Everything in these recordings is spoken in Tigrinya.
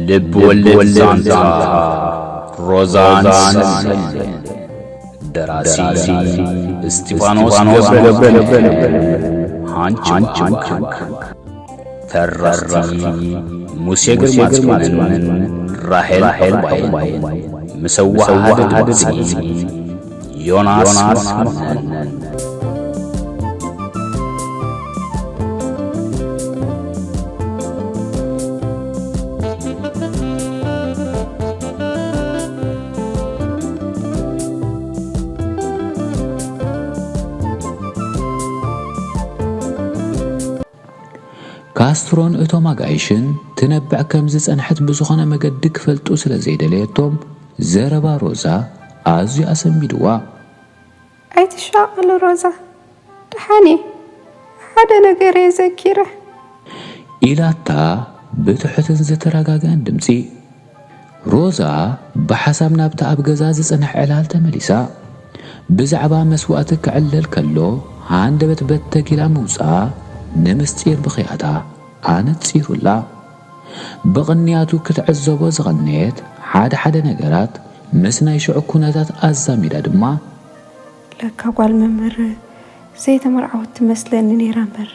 ልብ ወለድ ዛንታ ሮዛን ሰሌን። ደራሲ እስጢፋኖስ ገብረ ገብረ። ሃንች ሃንች። ተረኽቲ ሙሴ ግርማጽዮንን ራሄል ዕባይን። ምስ ኣወሃህደ ድምጺ ዮናስ መኮነን። ካስትሮን እቶም ኣጋይሽን ትነብዕ ከም ዝጸንሐት ብዝኾነ መገዲ ክፈልጡ ስለ ዘይደለየቶም፣ ዘረባ ሮዛ ኣዝዩ ኣሰንቢድዋ። ኣይትሻቐሊ ሮዛ፣ ደሓን እየ፣ ሓደ ነገር እየ ዘኪረ። ኢላታ ብትሑትን ዝተረጋግአን ድምጺ። ሮዛ ብሓሳብ ናብቲ ኣብ ገዛ ዝጸንሐ ዕላል ተመሊሳ። ብዛዕባ መስዋእቲ ክዕለል ከሎ ሃንደበት በተግ ኢላ ምውጻኣ ንምስጢር ብኽያታ ኣነጺሩላ። ብቕንያቱ ክትዕዘቦ ዝቐነየት ሓደ ሓደ ነገራት ምስ ናይ ሽዑ ኩነታት ኣዛሚዳ ድማ፣ ለካ ጓል መምህር ዘይተመርዓወት ትመስለኒ ነይራ እምበር፣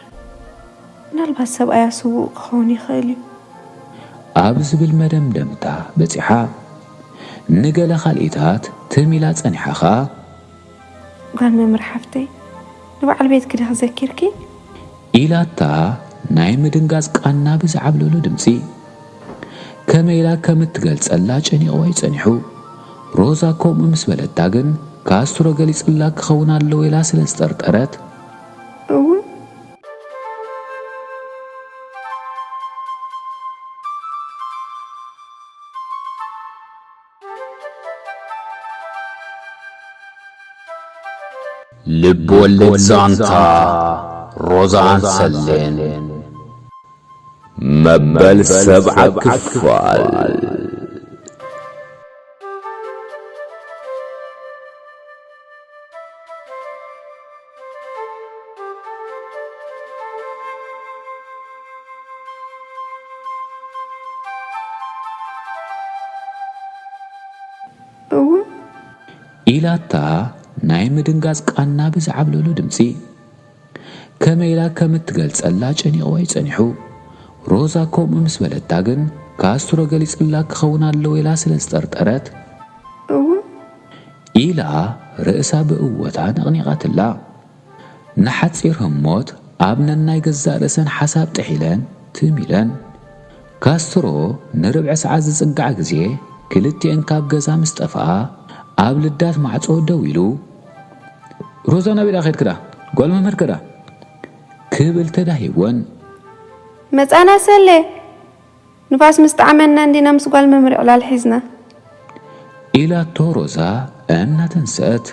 ምናልባት ሰብኣያ ስዉእ ክኸውን ይኽእል እዩ። ኣብ ዝብል መደምደምታ በጺሓ። ንገለ ካልኢታት ትም ኢላ ጸኒሓ ኸኣ፣ ጓል መምህር ሓፍተይ፣ ንበዓል ቤትኪ ዲኺ ዘኪርኪ? ኢላታ ናይ ምድንጋጽ ቃና ብዝዓብለሎ ድምጺ። ከመይ ኢላ ከም እትገልጸላ ጨኒቕዋ እዩ ጸኒሑ። ሮዛ ከምኡ ምስ በለታ ግን፣ ካስትሮ ገሊጽላ ክኸውን ኣለዎ ኢላ ስለ ዝጠርጠረት፣ እወ። ልብ ወለድ ዛንታ ሮዛን ሰሌን። መበል ሰብዓ ክፋል። እወ። ኢላታ ናይ ምድንጋጽ ቃና ብዝዓብለሎ ድምጺ። ከመይ ኢላ ከም እትገልጸላ ጨኒቕዋ እዩ ጸኒሑ። ሮዛ ከምኡ ምስ በለታ ግን፣ ካስትሮ ገሊጽላ ክኸውን ኣለዎ ኢላ ስለ ዝጠርጠረት፣ እወ። ኢላ ርእሳ ብእወታ ነቕኒቓትላ። ንሓጺር ህሞት ኣብ ነናይ ገዛእ ርእሰን ሓሳብ ጥሒለን ትም ኢለን። ካስትሮ ንርብዒ ሰዓት ዝጽጋዕ ግዜ ክልቲኤን ካብ ገዛ ምስ ጠፍኣ፣ ኣብ ልዳት ማዕጾ ደው ኢሉ፣ "ሮዛ፣ ናበይ ደኣ ኸድኪ ደኣ? ጓል መምህር ከ ደኣ?" ክብል ተዳሂወን። "መጻና ሰሌ፣ ንፋስ ምስ ጠዓመና እንዲና ምስ ጓል መምህር ዕላል ሒዝና?" ኢላቶ ሮዛ እናተንስአት።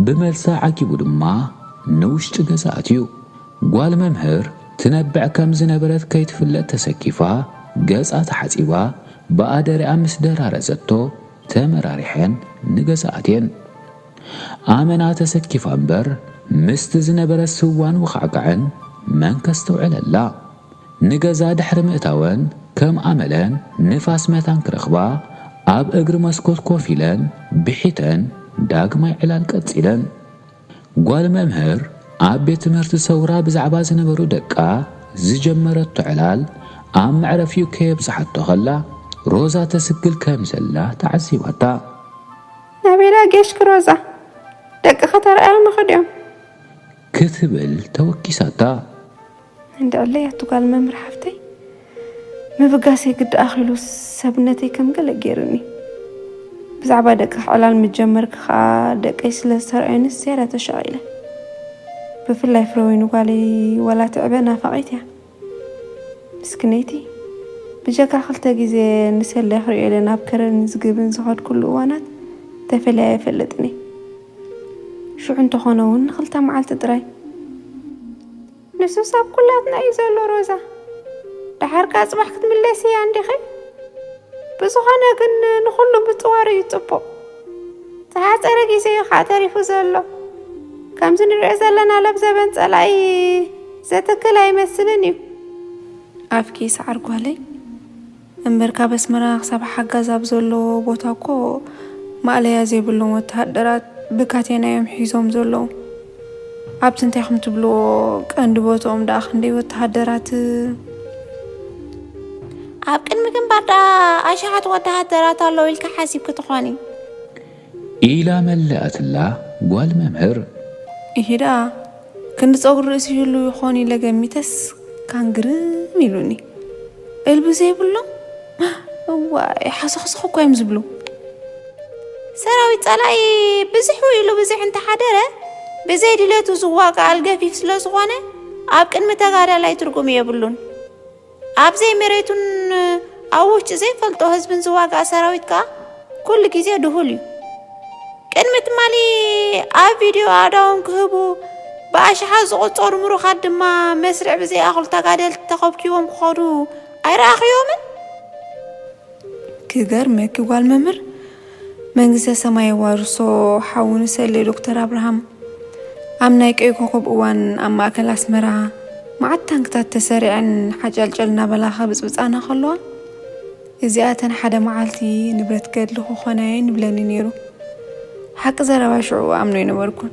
ብመልሳ ዓጊቡ ድማ ንውሽጢ ገዛ ኣትዩ። ጓል መምህር ትነብዕ ከም ዝነበረት ከይትፍለጥ ተሰኪፋ፣ ገጻ ተሓጺባ፣ ብኣደሪኣ ምስ ደራረዘቶ፣ ተመራሪሐን ንገዛ ኣትየን። ኣመና ተሰኪፋ እምበር፣ ምስቲ ዝነበረ ስዋን ውኻዕካዕን መን ከስተውዕለላ? ንገዛ ድሕሪ ምእታወን፣ ከም ኣመለን ንፋስ መታን ክረኽባ፣ ኣብ እግሪ መስኮት ኮፍ ኢለን ብሒተን ዳግማይ ዕላል ቀጺለን። ጓል መምህር ኣብ ቤት ትምህርቲ ሰውራ ብዛዕባ ዝነበሩ ደቃ ዝጀመረቶ ዕላል ኣብ መዕረፊኡ ከየብጽሓቶ ከላ፣ ሮዛ ተስግል ከም ዘላ ተዓዚባታ። "ናበይ ደኣ ጌሽኪ ሮዛ? ደቅኺ ተራእዮም ይኸዱ እዮም?" ክትብል ተወኪሳታ። "እንድዕለይ ኣቲ ጓል መምህር ሓፍተይ፣ ምብጋስ የግዲ ኣኺሉ ሰብነተይ ከም ገለ ገይሩኒ። ብዛዕባ ደቅኺ ዕላል ምጀመርኪ ከኣ ደቀይ ስለ ዝተረኣዩኒ ዝያዳ ተሻቒለ። ብፍላይ ፍረወይኒ ጓለይ ዋላ ትዕበ ናፋቒት እያ። ምስክነይቲ፣ ብጀካ ክልተ ግዜ ንሰለይ ክርእዮ ኢለ ናብ ከረንን ዝግብን ዝኸድኩሉ እዋናት ተፈልየ ኣይፈልጥን እየ። ሽዑ እንተኾነ እውን ንኽልተ መዓልቲ ጥራይ። ንሱስ ኣብ ኩላትና እዩ ዘሎ ሮዛ። ደሓር ከኣ ጽባሕ ክትምለሲ እያ እንዲኺ? ብዝኾነ ግን ንኹሉ ምጽዋር እዩ ጽቡቕ። ዝሓጸረ ግዜ እዩ ከኣ ተሪፉ ዘሎ። ከምዚ ንሪኦ ዘለና ለብዘበን ጸላኢ ዘትክል ኣይመስልን እዩ። ኣፍኪ ይስዓር ጓለይ፣ እምበር ካብ ኣስመራ ክሳብ ሓጋዝ ኣብ ዘሎ ቦታ እኮ ማእለያ ዘይብሎም ወተሃደራት ብካቴና እዮም ሒዞም ዘለዉ። ኣብቲ እንታይ ከም ትብልዎ ቀንዲ ቦትኦም ደኣ ክንደይ ወተሃደራት? ኣብ ቅድሚ ግንባር ደኣ ኣሽሓት ወተሃደራት ኣለዉ ኢልካ ሓሲብኪ ትኾኒ። ኢላ መለኣትላ ጓል መምህር። ይሂዳ ክንዲ ጸጉሪ ርእሲ ይህሉ ይኾን ኢለ ገሚተስ ካን ግርም ኢሉኒ። እልቢ ዘይብሎም እዋይ ሓሰኽሰኽ እኮ እዮም ዝብሉ። ሰራዊት ጸላኢ ብዝሕ ኢሉ ብዝሕ እንተሓደረ ብዘይ ድሌቱ ዝዋጋኣል ገፊፍ ስለ ዝኾነ ኣብ ቅድሚ ተጋዳላይ ትርጉም የብሉን። ኣብ ዘይመሬቱን ኣብ ውሽጢ ዘይፈልጦ ህዝብን ዝዋጋእ ሰራዊት ከኣ ኩሉ ግዜ ድሁል እዩ። ቅድሚ ትማሊ ኣብ ቪድዮ ኣእዳዎም ክህቡ ብኣሽሓት ዝቑጸሩ ምሩኻት ድማ መስርዕ ብዘይኣኽሉ ተጋደልቲ ተኸብኪቦም ክኸዱ ኣይረኣኽዮምን? ክገርመኪ ጓል መምህር መንግስተ ሰማይ የዋርሶ ሓው ንሰሌ ዶክተር ኣብርሃም ኣብ ናይ ቀይ ኮኸብ እዋን ኣብ ማእከል ኣስመራ መዓት ታንክታት ተሰሪዐን ሓጨልጨል እናበላ ከብጽብጻና ከለዋ እዚኣተን ሓደ መዓልቲ ንብረት ገድሊ ክኾና እየን ይብለኒ ነይሩ። ሓቂ ዘረባ ሽዑ እኣምኖ ኣይነበርኩን።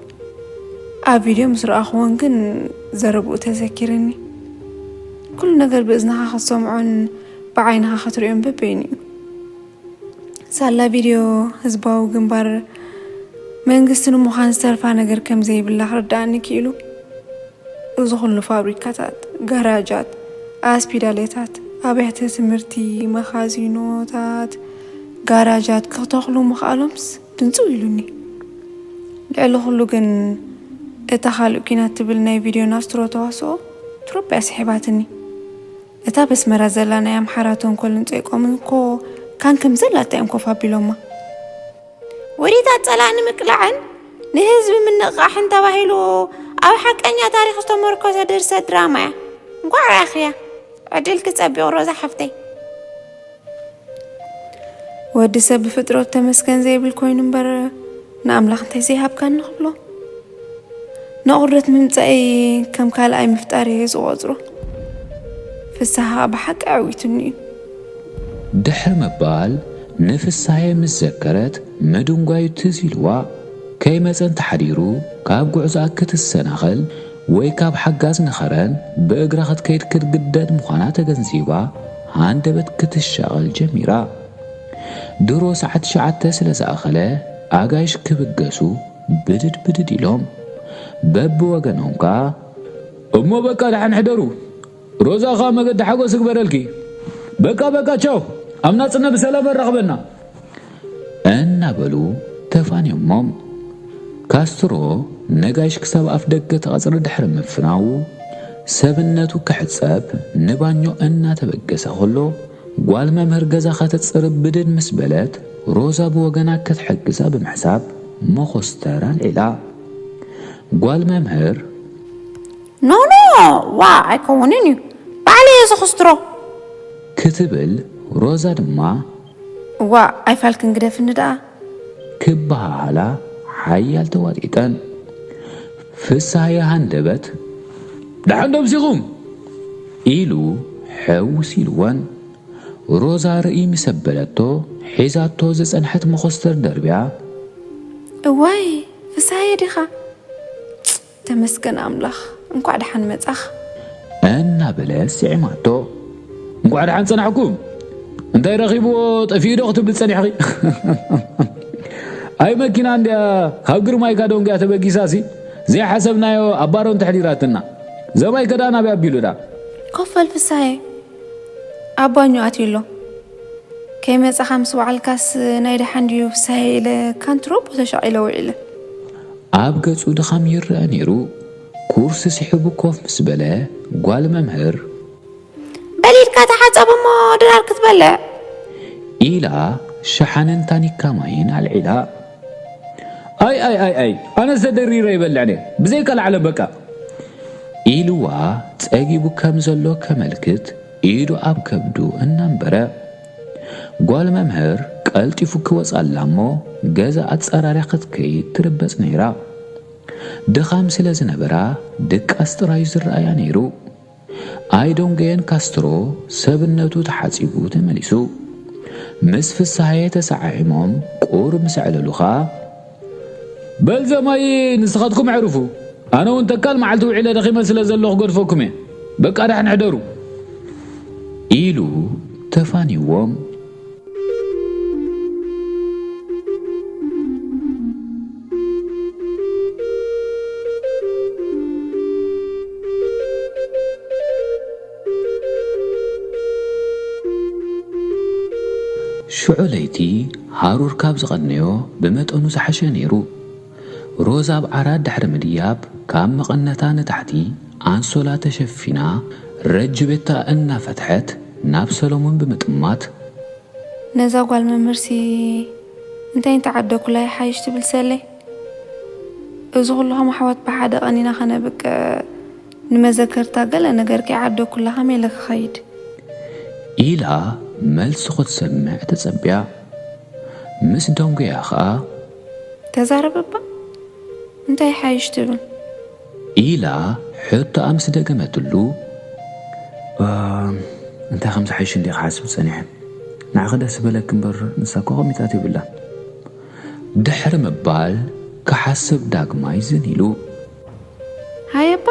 ኣብ ቪድዮ ምስ ረኣኽወን ግን ዘረብኡ ተዘኪርኒ። ኩሉ ነገር ብእዝንኻ ክትሰምዖን ብዓይንኻ ክትሪኦን በበይኑ እዩ። ሳላ ቪድዮ ህዝባዊ ግንባር መንግስቲ ንምዃን ዝተርፋ ነገር ከም ዘይብላ ክርድኣኒ ክኢሉ። እዚ ኩሉ ፋብሪካታት፣ ጋራጃት፣ ኣስፒዳሌታት፣ ኣብያተ ትምህርቲ፣ መኻዚኖታት፣ ጋራጃት ክተኽሉ ምኽኣሎምስ ድንጽው ኢሉኒ። ልዕሊ ኩሉ ግን እታ ካልእ ኲናት ትብል ናይ ቪድዮ ናስትሮ ተዋስኦ ትሮፕ እያ ስሒባትኒ። እታ በስመራ ዘላ ናይ ኣምሓራ ተንኮልን ጸይቆምን እኮ ካን ከም ዘላታ እዮም ኮፍ ኣቢሎማ። ውዲታት ጸላእ ንምቅላዕን ንህዝቢ ምንቕቓሕን ተባሂሉ ኣብ ሓቀኛ ታሪኽ ዝተመርኮሰ ድርሰት ድራማ እያ። እንኳዕ ረኣኽያ። ዕድልኪ ጸቢቑ ሮዛ ሓፍተይ። ወዲ ሰብ ብፍጥረቱ ተመስገን ዘይብል ኮይኑ እምበር ንኣምላኽ እንታይ ዘይሃብካኒ ክብሎ። ንቑርደት ምምጻእይ ከም ካልኣይ ምፍጣር እየ ዝቖጽሮ። ፍስሃ ብሓቂ ኣዕዊቱኒ እዩ። ድሕሪ ምባል ንፍስሃየ ምስ ዘከረት ምድንጓዩ ትዝ ኢልዋ። ከይመጸን ተሓዲሩ ካብ ጉዕዞኣ ክትሰናኸል ወይ ካብ ሓጋዝ ንኸረን ብእግራ ክትከይድ ክትግደድ ምዃና ተገንዚባ ሃንደበት ክትሻቐል ጀሚራ። ድሮ ሰዓት ትሽዓተ ስለ ዝኣኸለ ኣጋይሽ ክብገሱ ብድድ ብድድ ኢሎም። በብወገኖም ከኣ እሞ በቃ ደሓን ሕደሩ፣ ሮዛ ከኣ መገዲ ሓጎስ ይግበረልኪ፣ በቃ በቃ ቻው፣ ኣብ ናጽነት ብሰላም ኣራኽበና እናበሉ ተፋንዮሞም። ካስትሮ ነጋይሽ ክሳብ ኣፍ ደገ እቲ ቀጽሪ ድሕሪ ምፍናዉ ሰብነቱ ክሕጸብ ንባኞ እናተበገሰ ከሎ ጓል መምህር ገዛ ከተጽርብ ብድድ ምስ በለት ሮዛ ብወገና ክትሕግዛ ብምሕሳብ መኾስተር ኣልዒላ። ጓል መምህር ኖ ኖ ዋ ኣይከውንን እዩ ባዕሊ እየ ዝኽስትሮ ክትብል ሮዛ ድማ ዋ ኣይፋልክን ግደፍኒ ደኣ ክበሃሃላ ሓያል ተዋጢጠን። ፍስሃየ ሃንደበት ደሓን ደምሲኹም ኢሉ ሕውስ ኢልወን። ሮዛ ርእይ ምስ ኣበለቶ ሒዛቶ ዝጸንሐት መኾስተር ደርብያ እዋይ ፍስሃየ ዲኻ ተመስገን ኣምላኽ እንኳዕ ደሓን መጻኽ እናበለት ስዒማቶ። እንኳዕ ደሓን ጸናሕኩም። እንታይ ረኺብዎ ጠፊኡ ዶ ክትብል ጸኒሕኺ? ኣይ መኪና እንድያ ካብ ግርማይካ ደንጉያ ተበጊሳሲ ዘይሓሰብናዮ ኣብ ባሮን ተሕዲራትና። ዘማይ ከዳ ናበይ ኣቢሉ ዳ? ኮፍ በል ፍስሃየ ኣብ ባኞ ኣትዩ ኣሎ። ከይመጻኻ ምስ በዓልካስ ናይ ደሓን ድዩ ፍስሃየ ኢለ ካንትሮፖ ተሻቒለ ውዒለ። ኣብ ገጹ ድኻም ይረኣ ነይሩ። ኩርሲ ስሒቡ ኮፍ ምስ በለ ጓል መምህር በል ኢድካ ተሓጸብ እሞ ድራር ክትበልዕ ኢላ ሸሓንን ታኒካ ማይን ኣልዒላ። ኣይ ኣይ ኣይ ኣይ ኣነስ ተደሪረ ይበልዕ ነ ብዘይካ ላዕለ በቃ ኢልዋ ጸጊቡ ከም ዘሎ ከመልክት ኢዱ ኣብ ከብዱ እናንበረ ጓል መምህር ቀልጢፉ ክወጽኣላ እሞ ገዛ ኣጸራርያ ክትከይድ ትርበጽ ነይራ። ድኻም ስለ ዝነበራ ድቃስ ጥራዩ ዝረኣያ ነይሩ። ኣይዶንጌን ካስትሮ ሰብነቱ ተሓጺቡ ተመሊሱ። ምስ ፍስሃየ ተሰዓዒሞም ቁሩብ ምስ ኣዕለሉ ኸኣ፣ "በል ዘማይ ንስኻትኩም ኣዕርፉ፣ ኣነ እውን ተካል መዓልቲ ውዒለ ደኺመ ስለ ዘለኹ ገድፈኩም እየ፣ በቃ ደሓን ሕደሩ" ኢሉ ተፋንይዎም። ሽዑ ለይቲ ሃሩር ካብ ዝቐነዮ ብመጠኑ ዝሓሸ ነይሩ። ሮዛ ኣብ ዓራት ድሕሪ ምድያብ ካብ መቐነታ ንታሕቲ ኣንሶላ ተሸፊና ረጅቤታ እናፈትሐት ናብ ሰሎሞን ብምጥማት፣ ነዛ ጓል መምህርሲ እንታይ እንተዓደኩላ ይሓይሽ ትብል ሰለይ? እዚ ኩሉ ከም ኣሕዋት ብሓደ ቀኒና ከነብቅዕ ንመዘከርታ ገለ ነገር ከይዓደኩላ ከመይ ኢለ ክኸይድ? ኢላ መልሲ ክትሰምዕ ተጸቢያ። ምስ ደንጉያ ኸኣ፣ "ተዛረብ እባ፣ እንታይ ይሓይሽ ትብል?" ኢላ ሕቶኣ ምስ ደገመትሉ፣ "እም፣ እንታይ ከም ዝሓይሽ እንድየ ክሓስብ ጸኒሐ። ንዓኺ ደስ ዝበለኪ እምበር ንሳ እኮ ከሚታት የብላን" ድሕሪ ምባል ክሓስብ ዳግማይ ዝን ኢሉ። "ሃየባ፣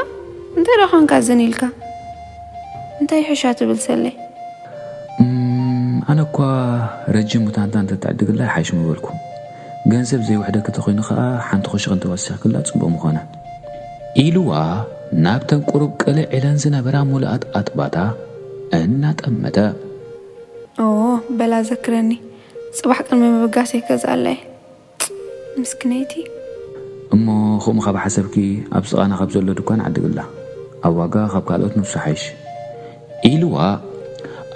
እንታይ ደኣ ኾንካ ዝን ኢልካ? እንታይ ይሕሻ ትብል ሰለይ?" "እም፣ ኣነ እኳ ረጅም ሙታንታ እንተትዕድግላ ይሓይሽ ምበልኩ። ገንዘብ ዘይውሕደኪ እንተኾይኑ ኸኣ ሓንቲ ኮሽኺ እንተወሲኽክላ ጽቡቕ ምኾነ" ኢልዋ ናብተን ቁሩብ ቅልዕ ኢለን ዝነበራ ሙሉኣት ኣጥባታ እናጠመተ። "ኦ፣ በላ ዘክረኒ፣ ጽባሕ ቅድሚ ምብጋሰይ ክገዝኣላ እየ። ምስክነይቲ።" "እሞ ከምኡ ካብ ሓሰብኪ ኣብ ስቓና ካብ ዘሎ ድኳን ዓድግላ። ኣብ ዋጋ ካብ ካልኦት ንሱ ሓይሽ" ኢልዋ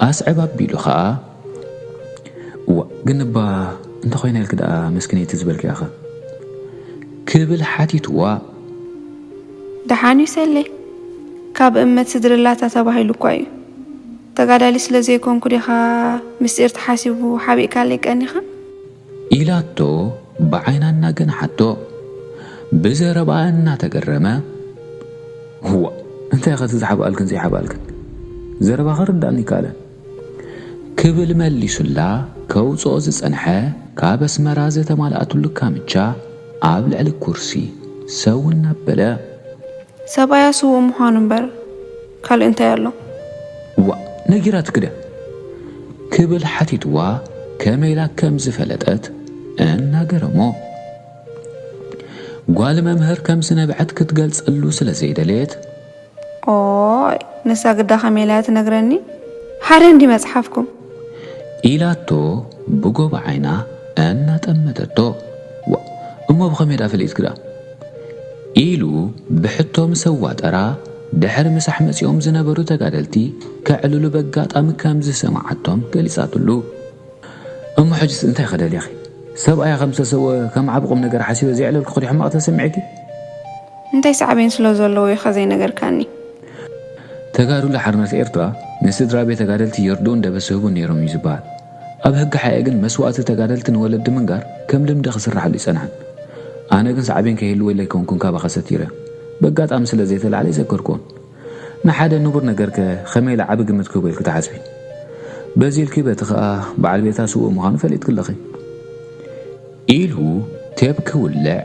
ኣስዕብ ኣቢሉ ኸኣ፣ "እዋ፣ ግን እባ እንተኾይነ ኢልኪ ደኣ ምስክነይቲ ዝበልኪ ኢኺ?" ክብል ሓቲትዋ። "ደሓን እዩ ሰሌ፣ ካብ እመት ስድርላታ ተባሂሉ እኳ እዩ። ተጋዳሊ ስለ ዘይኮንኩ ዲኻ ምስጢር ተሓሲቡ ሓቢእካለይ ቀኒኻ?" ኢላቶ ብዓይና እናገንሓቶ። ብዘረባኣ እናተገረመ፣ "እዋ፣ እንታይ ኢኸ እቲ ዝሓብኣልክን ዘይሓብኣልክን? ዘረባኺ ርዳእኒ ይከኣለን" ክብል መሊሱላ ከውፅኦ ዝፀንሐ ካብ ኣስመራ ዝተማልኣትሉ ካምቻ ኣብ ልዕሊ ኩርሲ ሰው እናበለ። "ሰብኣያ ስዉእ ምዃኑ እምበር ካልእ እንታይ ኣሎ?" "እዋ፣ ነጊራትኪ ድያ?" ክብል ሓቲትዋ ከመይ ኢላ ከም ዝፈለጠት እናገረሞ። ጓል መምህር ከም ዝነብዐት ክትገልጸሉ ስለ ዘይደለየት። "ኦይ፣ ንሳ ግዳ ከመይ ኢላ እያ ትነግረኒ? ሓደ እንዲ መጽሓፍኩም?" ኢላቶ ብጎቦ ዓይና እናጠመተቶ። "ዋ፣ እሞ ብኸመይ ደኣ ፈሊጥኪ ደኣ?" ኢሉ ብሕቶ ምስ ኣዋጠራ፣ ድሕሪ ምሳሕ መጺኦም ዝነበሩ ተጋደልቲ ከዕልሉ በጋጣሚ ከም ዝሰምዓቶም ገሊጻትሉ። "እሞ ሕጅስ እንታይ ከደልየኺ? ሰብኣያ ከም ዝተሰወ ከም ዓቢ ቁም ነገር ሓሲበ ዘየዕለልኩ ዲዩ ሕማቕ ተሰሚዕኪ?" "እንታይ ሳዕቤን ስለ ዘለዎ ኢኻ ዘይነገርካኒ?" "ተጋድሎ ሓርነት ኤርትራ ንስድራ ቤት ተጋደልቲ የርድኡን ደበስ ዝህቡን ነይሮም እዩ ዝበሃል። ኣብ ህጊ ሓኤ ግን መስዋእቲ ተጋደልቲ ንወለዲ ምንጋር ከም ልምዲ ክስራሓሉ ኣይጸንሐን። ኣነ ግን ሳዕቤን ከይህልዎ ኢለ ኣይኮንኩን ካባኻ ሰቲረ። በጋጣሚ ስለ ዘይተላዕለ ኣይዘከርኩዎን። ንሓደ ንቡር ነገርከ ከመይ ኢለ ዓቢ ግምት ክህቦ ኢልኪ ትሓስቢ? በዚ ኢልኪ በቲ ኸኣ በዓል ቤታ ስዉእ ምዃኑ ፈሊጥኪ ኣለኺ" ኢሉ ቴፕ ክውልዕ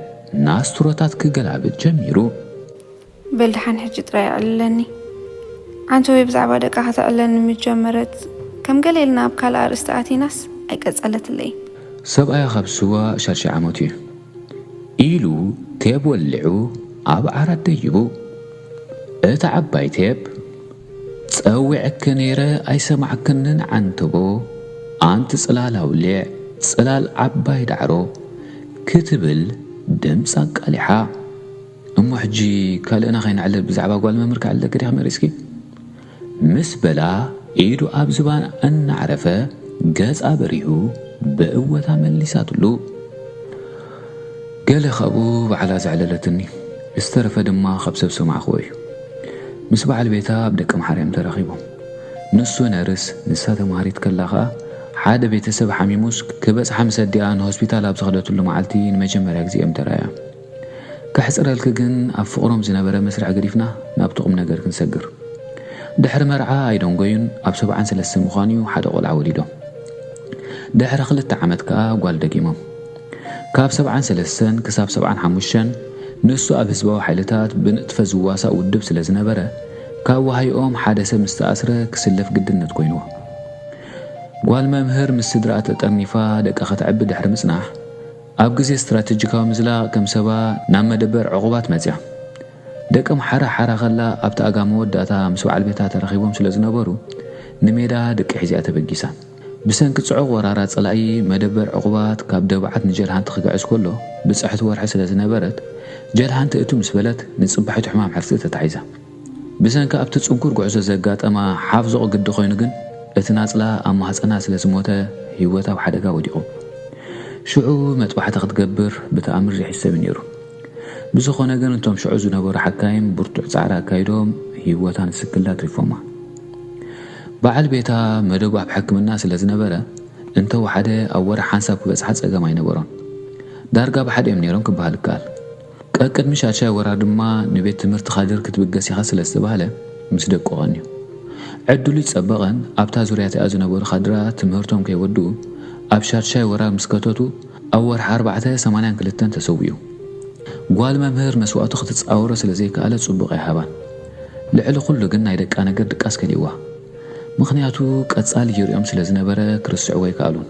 ናስትሮታት ክገላብጥ ጀሚሩ። "በል ደሓን ሕጂ ጥራይ ኣዕልለኒ። ዓንተወይ ብዛዕባ ደቃ ከተዕልለኒ ምስ ጀመረት ከም ገለ ኢልና ኣብ ካልእ ኣርእስቲ ኣቲናስ ኣይቀጸለትለይን።" "ሰብኣያ ካብ ስዋ ሻድሻይ ዓመቱ እዩ" ኢሉ ቴፕ ወሊዑ ኣብ ዓራት ደይቡ። እታ ዓባይ ቴፕ፣ "ጸዊዐኪ ነይረ ኣይሰማዕክንን ዓንተቦ፣ ኣንቲ ጽላል ኣውሊዕ፣ ጽላል ዓባይ ዳዕሮ" ክትብል ድምጻ ኣቃሊሓ። "እሞ ሕጂ ካልእና ከይነዕልል ብዛዕባ ጓል መምህር ከዕልለኪ ዲኺ መሪጽኪ?" ምስ በላ ኢዱ ኣብ ዝባን እናዕረፈ ገጻ በሪሁ ብእወታ መሊሳትሉ። "ገለ ካብኡ ባዕላ ዘዕለለትኒ፣ ዝተረፈ ድማ ካብ ሰብ ሰማዕክዎ እዩ። ምስ በዓል ቤታ ኣብ ደቀምሓረ እዮም ተራኺቦም። ንሱ ነርስ፣ ንሳ ተምሃሪት ከላ ኸኣ ሓደ ቤተሰብ ሓሚሙስ ክበጽሓ ምስ ኣዲኣ ንሆስፒታል ኣብ ዝኸደትሉ መዓልቲ ንመጀመርያ ግዜ እዮም ተራእዮም። ከሕጽረልኪ ግን ኣብ ፍቕሮም ዝነበረ መስርዕ ገዲፍና ናብቲ ቁም ነገር ክንሰግር። ድሕሪ መርዓ ኣይደንጎዩን፣ ኣብ ሰብዓን ሰለስተን ምዃኑ እዩ ሓደ ቆልዓ ወሊዶም። ድሕሪ ክልተ ዓመት ከኣ ጓል ደጊሞም። ካብ ሰብዓን ሰለስተን ክሳብ ሰብዓን ሓሙሽተን ንሱ ኣብ ህዝባዊ ሓይልታት ብንጥፈት ዝዋሳእ ውድብ ስለ ዝነበረ፣ ካብ ዋህይኦም ሓደ ሰብ ምስ ተኣስረ ክስለፍ ግድነት ኮይንዎ። ጓል መምህር ምስ ስድራኣ ተጠርኒፋ ደቃ ከተዕቢ ድሕሪ ምጽናሕ፣ ኣብ ግዜ ስትራተጂካዊ ምዝላቕ ከም ሰባ ናብ መደበር ዕቑባት መጽያ። ደቀም ሓራ ሓራ ከላ ኣብቲ ኣጋ መወዳእታ ምስ በዓል ቤታ ተረኺቦም ስለ ዝነበሩ ንሜዳ ደቂ ሒዚኣ ተበጊሳ። ብሰንኪ ጽዑቕ ወራራ ጸላኢ መደበር ዕቑባት ካብ ደብዓት ንጀልሃንቲ ክግዕዝ ከሎ ብጽሕቲ ወርሒ ስለ ዝነበረት ጀልሃንቲ እቱ ምስ በለት ንጽባሒቱ ሕማም ሕርሲ ተታሒዛ። ብሰንኪ ኣብቲ ጽንኩር ጉዕዞ ዘጋጠማ ሓፍዞቕ ግዲ ኮይኑ ግን እቲ ናጽላ ኣብ ማህጸና ስለ ዝሞተ ህይወታ ኣብ ሓደጋ ወዲቑ። ሽዑ መጥባሕቲ ክትገብር ብተኣምር ዘይሕሰብ እዩ ነይሩ። ብዝኾነ ግን እቶም ሽዑ ዝነበሩ ሓካይም ብርቱዕ ጻዕሪ ኣካይዶም ህይወታ ንስክላ ኣትሪፎማ። በዓል ቤታ መደቡ ኣብ ሕክምና ስለ ዝነበረ እንተወሓደ ኣብ ወርሒ ሓንሳብ ክበጽሓ ጸገም ኣይነበሮን። ዳርጋ ብሓደ እዮም ነይሮም ክበሃል ይከኣል። ቀቅድሚ ሻድሻይ ወራር ድማ ንቤት ትምህርቲ ካድር ክትብገስ ኢኻ ስለ ዝተባህለ ምስ ደቁ ቀንዩ። ዕድሉ ይጸበቐን ኣብታ ዙርያ እቲኣ ዝነበሩ ካድራት ትምህርቶም ከይወድኡ ኣብ ሻድሻይ ወራር ምስ ከተቱ ኣብ ወርሒ ኣርባዕተ ሰማንያን ክልተን ተሰዊኡ። ጓል መምህር መስዋእቱ ክትጻወሮ ስለ ዘይከኣለ ጽቡቕ ኣይሃባን። ልዕሊ ኩሉ ግን ናይ ደቃ ነገር ድቃስ ከሊእዋ። ምኽንያቱ ቀጻሊ ዩርኦም ስለ ዝነበረ ክርስዕዎ ኣይከኣሉን።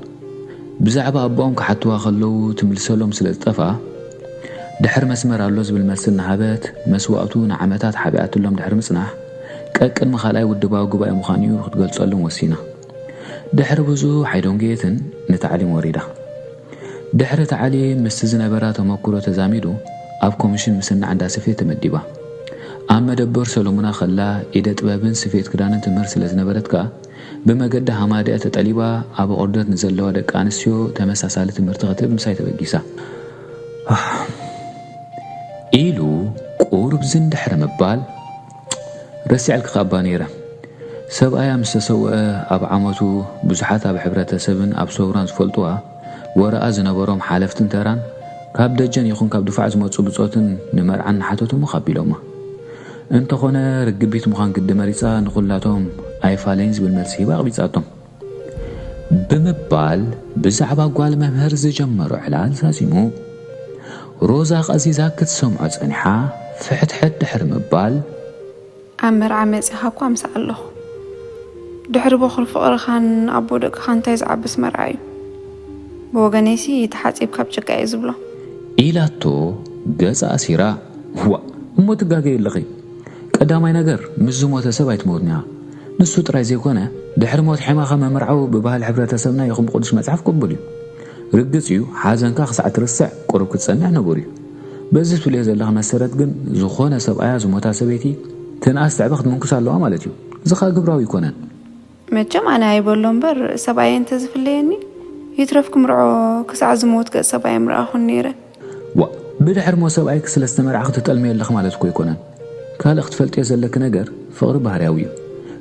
ብዛዕባ ኣቦኦም ክሓትዋ ከለዉ ትምልሰሎም ስለ ዝጠፍኣ፣ ድሕር መስመር ኣሎ ዝብል መልሲ እናሃበት መስዋእቱ ንዓመታት ሓቢኣትሎም ድሕሪ ምጽናሕ፣ ቀቅድሚ ካልኣይ ውድባዊ ጉባኤ ምዃኑ እዩ ክትገልጸሎም ወሲና። ድሕሪ ብዙሕ ኣይደንጎየትን ንታዕሊም ወሪዳ። ድሕሪ ታዕሊም ምስቲ ዝነበራ ተመኩሮ ተዛሚዱ ኣብ ኮሚሽን ምስናዕ እንዳ ስፌት ተመዲባ። ኣብ መደበር ሰሎሙና ከላ ኢደ ጥበብን ስፌት ክዳንን ትምህር ስለ ዝነበረት ከኣ ብመገዲ ሃማድያ ተጠሊባ ኣብ ኣቑርደት ንዘለዋ ደቂ ኣንስትዮ ተመሳሳሊ ትምህርቲ ክትህብ ምሳይ ተበጊሳ። ኢሉ ቁሩብ ዝን ድሕሪ ምባል ረሲዐልኪ ከኣ እባ ነይረ። ሰብኣያ ምስ ተሰውአ ኣብ ዓመቱ ብዙሓት ኣብ ሕብረተሰብን ኣብ ሰውራን ዝፈልጥዋ ወረኣ ዝነበሮም ሓለፍትን ተራን ካብ ደጀን ይኹን ካብ ድፋዕ ዝመጹ ብጾትን ንመርዓ እናሓተቱ እሞ ካቢሎማ። እንተኾነ ርግቢት ምዃን ግዲ መሪጻ ንኹላቶም ኣይፋለይን ዝብል መልሲ ሂባ ኣቕቢጻቶም። ብምባል ብዛዕባ ጓል መምህር ዝጀመሮ ዕላል ዛዚሙ። ሮዛ ቀዚዛ ክትሰምዖ ጸኒሓ ፍሕትሕት ድሕሪ ምባል። ኣብ መርዓ መጺኻ እኳ ምሳኣ ኣለኹ። ድሕሪ በኹሪ ፍቕርኻን ኣቦ ደቅኻ እንታይ ዝዓብስ መርዓ እዩ? ብወገነይሲ ተሓጺብካ ኣብ ጭቃ እየ ዝብሎ። ኢላቶ ገጻ ኣሲራ። ዋእ እሞ ትጋገይ ኣለኺ። ቀዳማይ ነገር ምስ ዝሞተ ሰብ ኣይትመውትን ኢኻ። ንሱ ጥራይ ዘይኮነ ድሕሪ ሞት ሒማኻ ምምርዓው ብባህሊ ሕብረተሰብና ይኹን ብቅዱስ መጽሓፍ ቅቡል እዩ። ርግጽ እዩ ሓዘንካ ክሳዕ ትርስዕ ቁሩብ ክትጸንዕ ንቡር እዩ። በዚ ትብልዮ ዘለኺ መሰረት ግን ዝኾነ ሰብኣያ ዝሞታ ሰበይቲ ትንኣስ ትዕበ ክትምንኩስ ኣለዋ ማለት እዩ። እዚ ኸኣ ግብራዊ ኣይኮነን። መቸም ኣነ ኣይበሎ እምበር ሰብኣየ እንተዝፍለየኒ ይትረፍ ክምርዖ ክሳዕ ዝሞት ገጽ ሰብኣየ ምረኣኹን ነይረ። ዋእ ብድሕሪ ሞት ሰብኣይኪ ስለ ዝተመርዓኺ ትጠልምዮ ኣለኺ ማለት እኮ ኣይኮነን። ካልእ ክትፈልጥዮ ዘለኪ ነገር ፍቕሪ ባህርያዊ እዩ።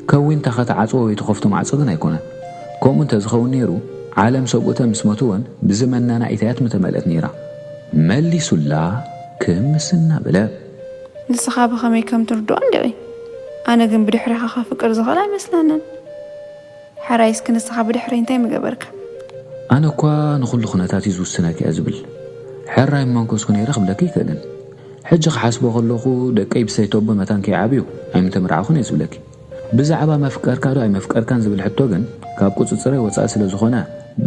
ከዊንካ ከተዓጽዎ ወይ ትኸፍቶ ማዕጾ ግን ኣይኮነን። ከምኡ እንተዝኸውን ነይሩ ዓለም ሰብኡተ ምስ ሞትወን ብዝመነና ኢታያት ምተመልአት ነይራ። መሊሱላ ክምስ እናበለ። ንስኻ ብኸመይ ከም ትርድኦ እንድዒ። ኣነ ግን ብድሕሪኻ ከፍቅር ዝኽእል ኣይመስለንን። ሕራይ እስኪ ንስኻ ብድሕረይ እንታይ ምገበርካ? ኣነ እኳ ንኹሉ ኩነታት እዩ ዝውስነኪ እየ ዝብል። ሕራይ እሞ እንኮ እስኩ ነይረ ክብለኪ ኣይክእልን። ሕጂ ክሓስቦ ከለኹ ደቀይ ብሰይተቦ መታን ከይዓብዩ ኣይምተመርዓኹን እየ ዝብለኪ። ብዛዕባ መፍቀርካ ዶ ኣይመፍቀርካን ዝብል ሕቶ ግን ካብ ቁጽጽረይ ወጻኢ ስለ ዝኾነ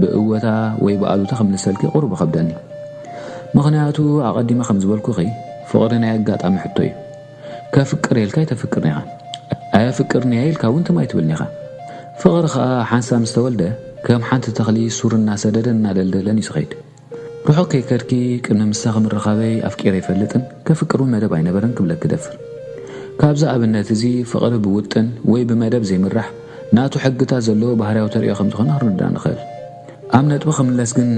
ብእወታ ወይ ብኣሉታ ክምልሰልኪ ቁሩብ ይኸብደኒ። ምኽንያቱ ኣቐዲመ ከም ዝበልኩኺ ፍቕሪ ናይ ኣጋጣሚ ሕቶ እዩ። ከፍቅር እየ ኢልካ ኣይተፍቅርን ኢኻ። ኣየፍቅርን እየ ኢልካ እውን ትም ኣይትብልን ኢኻ። ፍቕሪ ኸኣ ሓንሳብ ምስ ተወልደ ከም ሓንቲ ተኽሊ ሱር እናሰደደን እናደልደለን እዩ ዝኸይድ። ርሑቕ ከይከድኪ ቅድሚ ምሳኺ ምርኻበይ ኣፍቂረ ኣይፈልጥን ከፍቅር እውን መደብ ኣይነበረን ክብለኪ እደፍር። ካብዚ ኣብነት እዚ ፍቕሪ ብውጥን ወይ ብመደብ ዘይምራሕ ናቱ ሕግታት ዘለዎ ባህርያዊ ተርእዮ ከም ዝኾነ ክንርዳእ ንኽእል። ኣብ ነጥቢ ክምለስ ግን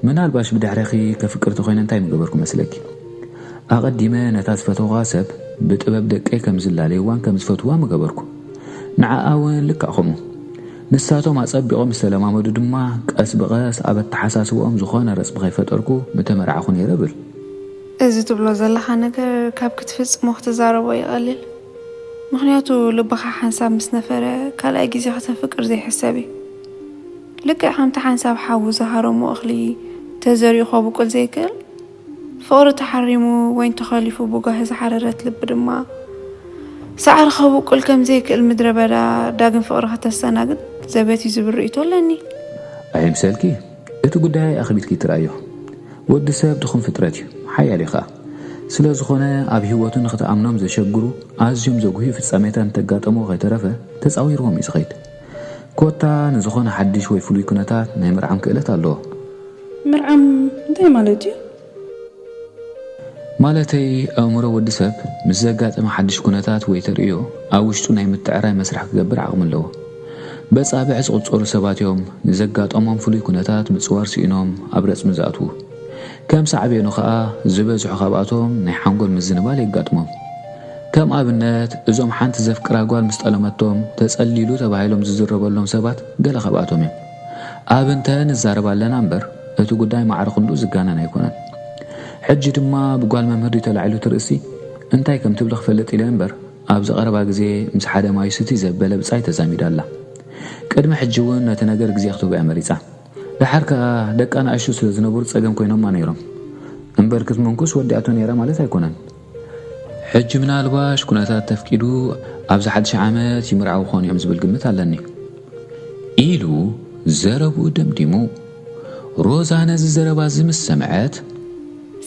ምናልባሽ ብድሕሬኺ ከፍቅር ተኾይነ እንታይ ምገበርኩ መስለኪ? ኣቐዲመ ነታ ዝፈተውኻ ሰብ ብጥበብ ደቀይ ከም ዝላለይዋን ከም ዝፈትዋ ምገበርኩ። ንዓኣ እውን ልክዕ ከምኡ። ንሳቶም ኣጸቢቖም ምስ ተለማመዱ ድማ ቀስ ብቐስ ኣብ ኣተሓሳስባኦም ዝኾነ ረጽሚ ከይፈጠርኩ ምተመርዓኹ ነይረ እብል። እዚ ትብሎ ዘለኻ ነገር ካብ ክትፍጽሞ ክትዛረቦ እዩ ቀሊል። ምኽንያቱ ልብኻ ሓንሳብ ምስ ነፈረ ካልኣይ ግዜ ከተፍቅር ዘይሕሰብ እዩ። ልክዕ ከምቲ ሓንሳብ ሓዊ ዝሃረሞ እኽሊ ተዘሪኡ ከብቁል ዘይክእል፣ ፍቕሪ ተሓሪሙ ወይ እንተኸሊፉ ብጓሂ ዝሓረረት ልቢ ድማ ሳዕሪ ከብቁል ከም ዘይክእል ምድረ በዳ ዳግም ፍቕሪ ከተስተናግድ ዘበት እዩ ዝብል ርእይቶ ኣለኒ። ኣይምሰልኪ፣ እቲ ጉዳይ ኣኽቢድኪ ትረኣዮ። ወዲ ሰብ ድኹም ፍጥረት እዩ፣ ሓያል እዩ ኸኣ። ስለ ዝኾነ ኣብ ህይወቱ ንኽትኣምኖም ዘሸግሩ ኣዝዮም ዘጉህዩ ፍጻሜታት እንተጋጠምዎ ከይተረፈ ተጻዊርዎም እዩ ዝኸይድ። ኮታ ንዝኾነ ሓድሽ ወይ ፍሉይ ኩነታት ናይ ምርዓም ክእለት ኣለዎ። ምርዓም እንታይ ማለት እዩ? ማለተይ ኣእምሮ ወዲ ሰብ ምስ ዘጋጠመ ሓድሽ ኩነታት ወይ ተርእዮ ኣብ ውሽጡ ናይ ምትዕራይ መስርሕ ክገብር ዓቕሚ ኣለዎ። በጻብዕ ዝቑጸሩ ሰባት እዮም ንዘጋጠሞም ፍሉይ ኩነታት ምጽዋር ስኢኖም ኣብ ረጽሚ ዝኣትዉ። ከም ሳዕቤኑ ከኣ ዝበዝሑ ካብኣቶም ናይ ሓንጎል ምዝንባል የጋጥሞም። ከም ኣብነት እዞም ሓንቲ ዘፍቅራ ጓል ምስ ጠለመቶም ተጸሊሉ ተባሂሎም ዝዝረበሎም ሰባት ገለ ካብኣቶም እዮም። ኣብ እንተ ንዛረብ ኣለና እምበር እቲ ጉዳይ ማዕረ ክንድኡ ዝጋነን ኣይኮነን። ሕጂ ድማ ብጓል መምህር ድዩ ተላዒሉ እቲ ርእሲ እንታይ ከም ትብሊ ክፈልጥ ኢለ እምበር ኣብዚ ቀረባ ግዜ ምስ ሓደ ማይ ስቲ ዘበለ ብጻይ ተዛሚዳ ኣላ። ቅድሚ ሕጂ እውን ነቲ ነገር ግዜ ክትህቦ እያ መሪጻ። ደሓር ከኣ ደቂ ኣናእሽቱ ስለ ዝነበሩ ጸገም ኮይኖማ ነይሮም። እምበር ክትምንኩስ ወዲኣቶ ነይራ ማለት ኣይኮነን። ሕጂ ምናልባሽ ኩነታት ተፍቂዱ ኣብዚ ሓድሽ ዓመት ይምርዓው ክኾኑ እዮም ዝብል ግምት ኣለኒ ኢሉ ዘረብኡ ደምዲሙ። ሮዛ ነዚ ዘረባ እዚ ምስ ሰምዐት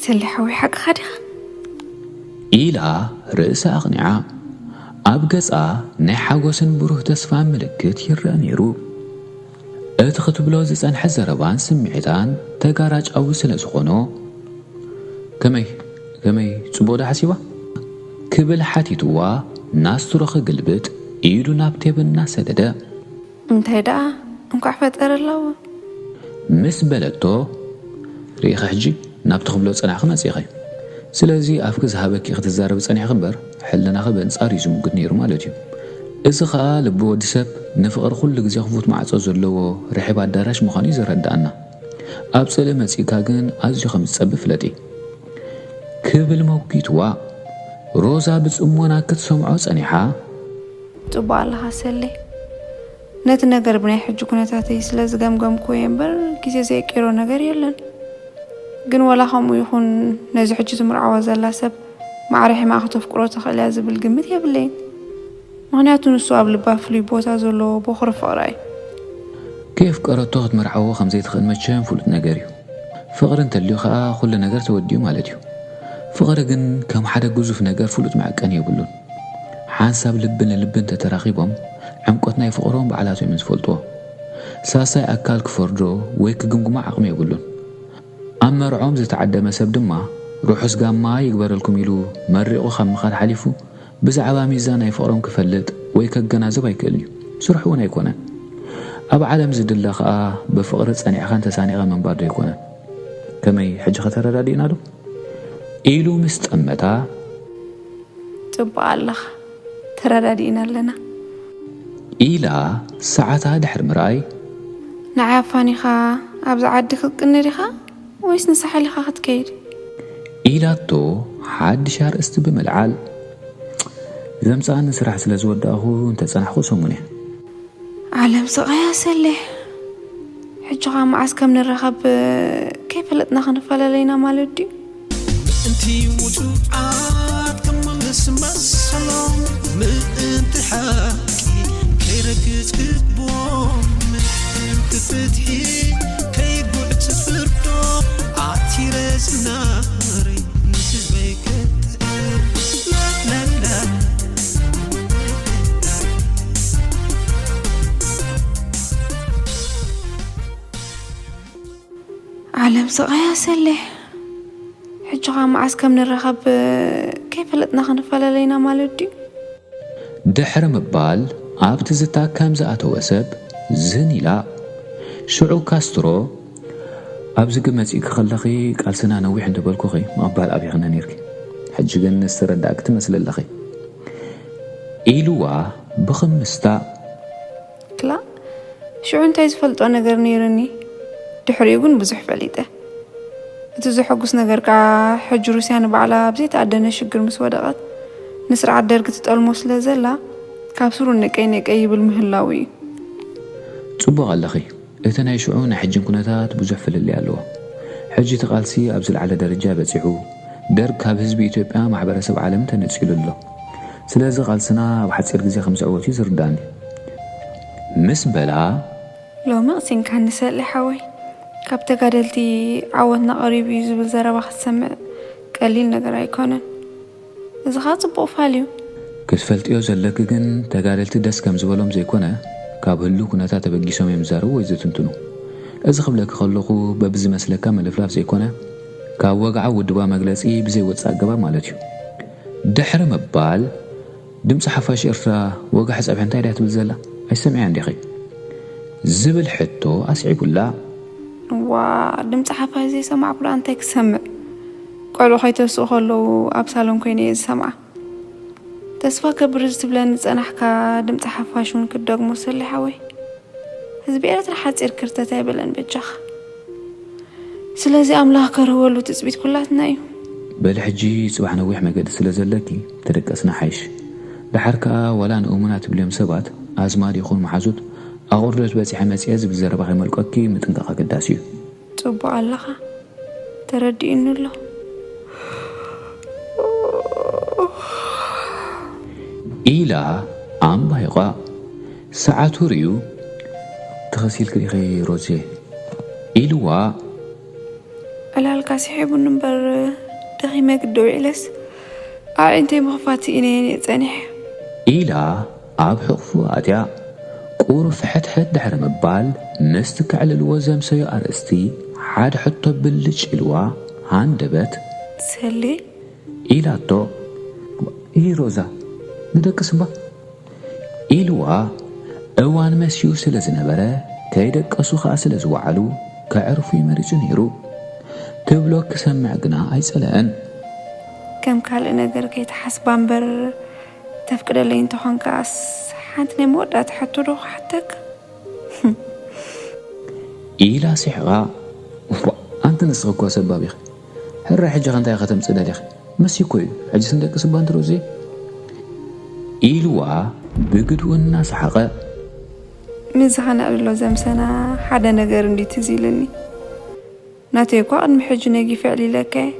ሰሌ ሓወይ ሓቅኻ ዲኻ? ኢላ ርእሳ ኣቕኒዓ። ኣብ ገጻ ናይ ሓጎስን ብሩህ ተስፋን ምልክት ይረአ ነይሩ። እቲ ክትብሎ ዝጸንሐ ዘረባን ስምዒታን ተጋራጫዊ ስለ ዝኾኖ፣ ከመይ ከመይ ጽቡቕ ዶ ሓሲባ? ክብል ሓቲትዋ ናስትሮ ክግልብጥ ኢዱ ናብ ቴብ እናሰደደ። እንታይ ደኣ እንኳዕ ፈጠረላዎ። ምስ በለቶ፣ ርኢኺ ሕጂ ናብቲ ክብሎ ዝጸናሕኺ መጺኺ። ስለዚ ኣፍኪ ዝሃበኪ ክትዛረቢ ጸኒሕኺ እምበር ሕልናኺ በንጻር እዩ ዝምጉት ነይሩ ማለት እዩ። እዚ ኸኣ ልቢ ወዲ ሰብ ንፍቕሪ ኩሉ ግዜ ክፉት ማዕጾ ዘለዎ ርሕብ ኣዳራሽ ምዃኑ እዩ ዘረድኣና። ኣብ ጽልኢ መጺእካ ግን ኣዝዩ ከም ዝጸብብ ፍለጢ። ክብል መጒትዋ። ሮዛ ብጽሞና ክትሰምዖ ጸኒሓ። ጽቡቕ ኣለኻ ሰሌ። ነቲ ነገር ብናይ ሕጂ ኩነታተይ ስለ ዝገምገምኩዎ እየ እምበር ግዜ ዘይቀይሮ ነገር የለን። ግን ወላ ከምኡ ይኹን ነዚ ሕጂ ትምርዓዋ ዘላ ሰብ ማዕረ ሒማ ክተፍቅሮ ትኽእል እያ ዝብል ግምት የብለይን። ምኽንያቱ ንሱ ኣብ ልባ ፍሉይ ቦታ ዘለዎ ቦኽሪ ፍቕራ እዩ። ከየፍቀረቶ ክትምርዓዎ ከም ዘይትኽእል መቸም ፍሉጥ ነገር እዩ። ፍቕሪ እንተልዩ ኸኣ ኩሉ ነገር ተወዲኡ ማለት እዩ። ፍቕሪ ግን ከም ሓደ ግዙፍ ነገር ፍሉጥ መዐቀኒ የብሉን። ሓንሳብ ልቢ ንልቢ እንተተራኺቦም ዕምቆት ናይ ፍቕሮም ባዕላቶም እዮም ዝፈልጥዎ። ሳሳይ ኣካል ክፈርዶ ወይ ክግምግሞ ዓቕሚ የብሉን። ኣብ መርዖም ዝተዓደመ ሰብ ድማ ርሑስ ጋማ ይግበረልኩም ኢሉ መሪቑ ካብ ምኻድ ሓሊፉ ብዛዕባ ሚዛን ናይ ፍቕሮም ክፈልጥ ወይ ከገናዝብ ኣይክእልን እዩ። ስርሑ እውን ኣይኮነን። ኣብ ዓለም ዝድለ ኸኣ ብፍቕሪ ጸኒዕኻን ተሳኒኻ ምንባር ዶ ኣይኮነን? ከመይ ሕጂ ኸ ተረዳዲእና ዶ? ኢሉ ምስ ጠመታ። ጽቡቕ ኣለኻ፣ ተረዳዲእና ኣለና። ኢላ ሰዓታ ድሕሪ ምርኣይ። ንዓይ ኣፋኒኻ ኣብዚ ዓዲ ክትቅኒ ዲኻ ወይስ ንሳሕል ኢኻ ክትከይድ? ኢላቶ ሓድሽ ኣርእስቲ ብምልዓል። ዘምጽኣኒ ስራሕ ስለ ዝወዳእኹ እንተጸናሕኹ ሰሙን እየ። ዓለም ስቓያ ሰሌ። ሕጂ ኸኣ መዓስ ከም ንራኸብ ከይፈለጥና ክንፈላለይና ማለት ድዩ? ምእንቲ ውጹዓት ክምልስ መሰሎም ምእንቲ ሓቂ ከይረግጽ ክቦም ምእንቲ ፍትሒ ከይጉዕጽ ፍርዶ ኣቲረ ዝናረይ ንህዝበይ ከጥዕም ላላላ ዓለም ስቓያ ሰሌ። ሕጂ ኸኣ መዓስ ከም ንራኸብ ከይፈለጥና ክንፈላለይና ማለት ድዩ? ድሕሪ ምባል ኣብ ትዝታ ከም ዝኣተወ ሰብ ዝን ኢላ። ሽዑ ካስትሮ፣ ኣብዚ ግን መጺእኪ ከለኺ ቃልስና ነዊሕ እንተበልኩኺ ምቕባል ኣብይኽኒ ነይርኪ። ሕጂ ግን ዝተረዳእኪ ትመስሊ ኣለኺ ኢልዋ ብኽምስታ። ክላ ሽዑ እንታይ ዝፈልጦ ነገር ነይሩኒ። ድሕሪኡ ግን ብዙሕ ፈሊጠ። እቲ ዘሐጉስ ነገር ከኣ ሕጂ ሩስያ ንባዕላ ኣብ ዘይተኣደነ ሽግር ምስ ወደቐት ንስርዓት ደርግ ትጠልሞ ስለ ዘላ፣ ካብ ስሩ ንቀይ ንቀይ ይብል ምህላው እዩ። ጽቡቕ ኣለኺ። እቲ ናይ ሽዑ ናይ ሕጅን ኩነታት ብዙሕ ፍልልይ ኣለዎ። ሕጂ እቲ ቃልሲ ኣብ ዝለዓለ ደረጃ በጺሑ፣ ደርግ ካብ ህዝቢ ኢትዮጵያ ማሕበረሰብ ዓለም ተነጺሉ ኣሎ። ስለዚ ቃልስና ኣብ ሓጺር ግዜ ከም ዝዕወት እዩ ዝርዳኒ። ምስ በላ፣ ሎሚ ቅሲንካኒ ሰሌ ሓወይ። ካብ ተጋደልቲ ዓወትና ቀሪቡ እዩ ዝብል ዘረባ ክትሰምዕ ቀሊል ነገር ኣይኮነን። እዚ ኸኣ ጽቡቕ ፋል እዩ። ክትፈልጥዮ ዘለኪ ግን ተጋደልቲ ደስ ከም ዝበሎም ዘይኮነ፣ ካብ ህሉ ኩነታት ተበጊሶም እዮም ዝዛረቡ ወይ ዝትንትኑ። እዚ ክብለኪ ከለኹ በብዝመስለካ ምልፍላፍ ዘይኮነ፣ ካብ ወግዓዊ ውድባ መግለጺ ብዘይወጽእ ኣገባብ ማለት እዩ። ድሕሪ ምባል፣ ድምፂ ሓፋሽ ኤርትራ ወጋሒ ፀብሒ እንታይ ድያ ትብል ዘላ? ኣይሰምዕያ እንዲኺ? ዝብል ሕቶ ኣስዒቡላ። ዋ፣ ድምፂ ሓፋሽ ዘይሰማዕኩ ደኣ እንታይ ክሰምዕ? ቆልዑ ከይተስኡ ከለዉ ኣብ ሳሎን ኮይነ እየ ዝሰምዓ። ተስፋ ገብር እዚ ትብለኒ ዝጸናሕካ ድምፂ ሓፋሽ እውን ክትደግሞ ሰሌ ሓወይ። ህዝቢ ኤርትራ ሓጺር ክርተት ኣይበለን በጃኻ። ስለዚ ኣምላኽ ከርህወሉ ትጽቢት ኩላትና እዩ። በሊ ሕጂ ጽባሕ ነዊሕ መገዲ ስለ ዘለኪ ተደቀስና ሓይሽ። ደሓር ከኣ ዋላ ንእሙናት ትብልዮም ሰባት ኣዝማድ ይኹን መሓዙት ኣቑርደት በጺሐ መጺአ ዝብል ዘረባ ከይመልቀኪ ምጥንቃቕ ኣገዳሲ እዩ። ጽቡቕ ኣለኻ፣ ተረዲኡኒ ኣሎ። ኢላ ኣምባይቋ ሰዓቱ ርእዩ፣ "ተኸሲልኪ ዲኺ ሮዜ?" ኢልዋ። ዕላልካ ስሒቡኒ እምበር ደኺመ ግዲ ውዒለስ ኣዒንተይ ምኽፋት ስኢነ እየ ጸኒሐ። ኢላ ኣብ ሕቕፉ ኣትያ ቁሩብ ሕድሕድ ድሕሪ ምባል ምስቲ ከዕልልዎ ዘምሰዮ ኣርእስቲ ሓደ ሕቶ ብልጭ ኢልዋ ሃንደበት፣ "ሰሌ?" ኢላቶ። "ኢሂ ሮዛ፣ ንደቅስ እባ?" ኢልዋ እዋን መሲዩ ስለ ዝነበረ፣ ከይደቀሱ ኸኣ ስለ ዝወዓሉ፣ ከዕርፉ እዩ መሪጹ ነይሩ። ትብሎ ክሰምዕ ግና ኣይጸለአን። ከም ካልእ ነገር ከይትሓስባ እምበር፣ ተፍቅደለይ እንተኾንካስ፣ ሓንቲ ናይ መወዳእታ ሕቶ ዶ ክሓተካ? ኢላ ስሒቓ። "ዋእ፣ ኣንቲ ንስኺ እኮ ሰባብ ኢኺ። ሕራይ ሕጂ ኸ እንታይ ኢኺ ከተምጽእ ደሊኺ? መሲኮ እዩ። ሕጂስ ንደቅስ እባ ኣንቲ ሮዚ?" ኢልዋ ብግድኡ እናሰሓቐ። ምስዚ ኸነዕልሎ ዘምሰና ሓደ ነገር እንድዩ ትዝ ኢሉኒ። ናተይ እኳ ቅድሚ ሕጂ ነጊፈ ኣዕሊለካ እየ።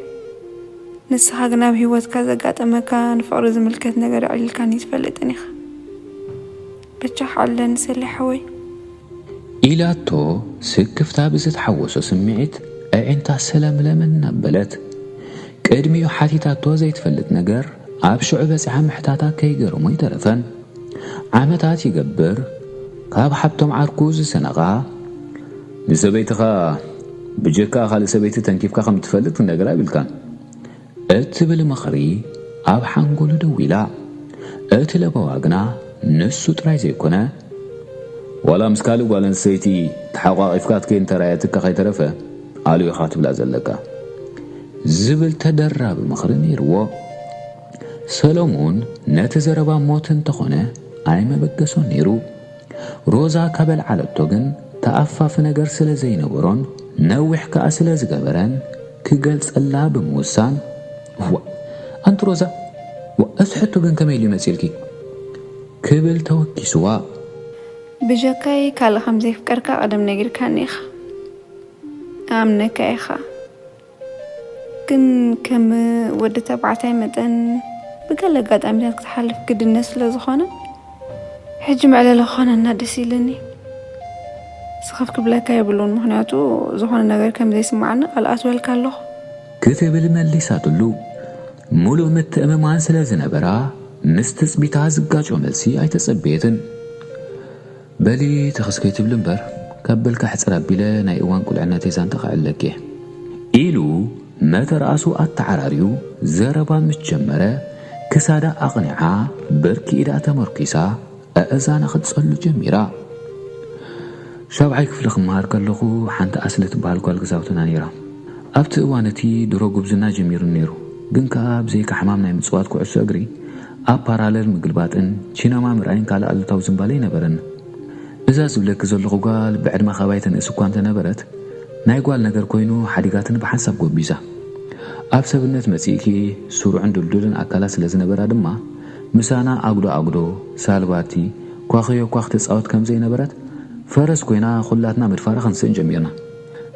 ንስኻ ግን ኣብ ህይወትካ ዘጋጠመካ ንፍቕሪ ዝምልከት ነገር ኣዕሊልካኒ ኣይትፈልጥን ኢኻ። በጃኻ ኣዕልለኒ ሰሌ ሓወይ። ኢላቶ ስክፍታ ብዝተሓወሶ ስምዒት ኣዒንታ ሰለምለም እናበለት። ቅድሚኡ ሓቲታቶ ዘይትፈልጥ ነገር ኣብ ሽዑ በጺሓ ምሕታታ ከይገረሞ ኣይተረፈን። ዓመታት ይገብር ካብ ሓብቶም ዓርኩ ዝሰነቓ፣ "ንሰበይትኻ ብጀካ ካልእ ሰበይቲ ተንኪፍካ ከም እትፈልጥ ክንነግራ የብልካን" እትብል ምኽሪ ኣብ ሓንጎሉ ደው ኢላ። እቲ ለበዋ ግና ንሱ ጥራይ ዘይኮነ፣ "ዋላ ምስ ካልእ ጓል ኣንስተይቲ ተሓቋቒፍካ ክትከይድ እንተራእየትካ ከይተረፈ ኣልዮ ኢኻ ትብላ ዘለካ" ዝብል ተደራቢ ምኽሪ ነይርዎ። ሰሎሙን ነቲ ዘረባ ሞት እንተኾነ ኣይመበገሶን ነይሩ። ሮዛ ካብ ኣልዓለቶ ግን ተኣፋፊ ነገር ስለ ዘይነበሮን ነዊሕ ከኣ ስለ ዝገበረን ክገልጸላ ብምውሳን፣ "ዋ፣ ኣንቲ ሮዛ፣ ዋ፣ እዚ ሕቶ ግን ከመይ ኢሉ ይመጽእልኪ?" ክብል ተወኪስዋ። "ብጀካይ ካልእ ከም ዘየፍቀርካ ቀደም ነጊርካኒ ኢኻ። እኣምነካ ኢኻ። ግን ከም ወዲ ተባዕታይ መጠን ብገለ ኣጋጣሚታት ክትሓልፍ ግድነት ስለ ዝኾነ፣ ሕጂ መዕለሊ ክኾነና ደስ ኢሉኒ። ስኽፍ ክብለካ የብሉን፣ ምኽንያቱ ዝኾነ ነገር ከም ዘይስምዓኒ ቃል ኣትወልካ ኣለኹ" ክትብል መሊሳትሉ። ሙሉእ ምትእምማን ስለ ዝነበራ፣ ምስ ትጽቢታ ዝጋጮ መልሲ ኣይተጸበየትን። "በሊ ተኸስ ከይትብሊ እምበር፣ ካብ በልካ ሕጽር ኣቢለ ናይ እዋን ቁልዕነተይ ዛንታ ከዕልለኪ እየ" ኢሉ መተርኣሱ ኣተዓራርዩ ዘረባ ምስ ጀመረ፣ ክሳዳ ኣቕኒዓ ብርኪ ኢዳ ተመርኲሳ ኣእዛና ክትጸሉ ጀሚራ። ሻብዓይ ክፍሊ ክመሃር ከለኹ ሓንቲ ኣስሊ ትበሃል ጓል ገዛውትና ነይራ። ኣብቲ እዋን እቲ ድሮ ጉብዝና ጀሚሩ ነይሩ፣ ግን ከኣ ብዘይካ ሕማም ናይ ምጽዋት ኩዕሶ እግሪ፣ ኣብ ፓራለል ምግልባጥን ቺነማ ምርኣይን ካልእ ኣሉታዊ ዝንባለ ኣይነበረን። እዛ ዝብለኪ ዘለኹ ጓል ብዕድመ ካባይ ትንእስ እኳ እንተነበረት፣ ናይ ጓል ነገር ኮይኑ ሓዲጋትኒ ብሓንሳብ ጎቢዛ። ኣብ ሰብነት መጺእኪ ስሩዕን ድልዱልን ኣካላት ስለ ዝነበራ ድማ፣ ምሳና ኣጉዶ ኣጉዶ፣ ሳልባቲ፣ ኳኽዮ ኳኽ ትጻወት ከም ዘይነበረት፣ ፈረስ ኮይና ኩላትና ምድፋራ ክንስእን ጀሚርና።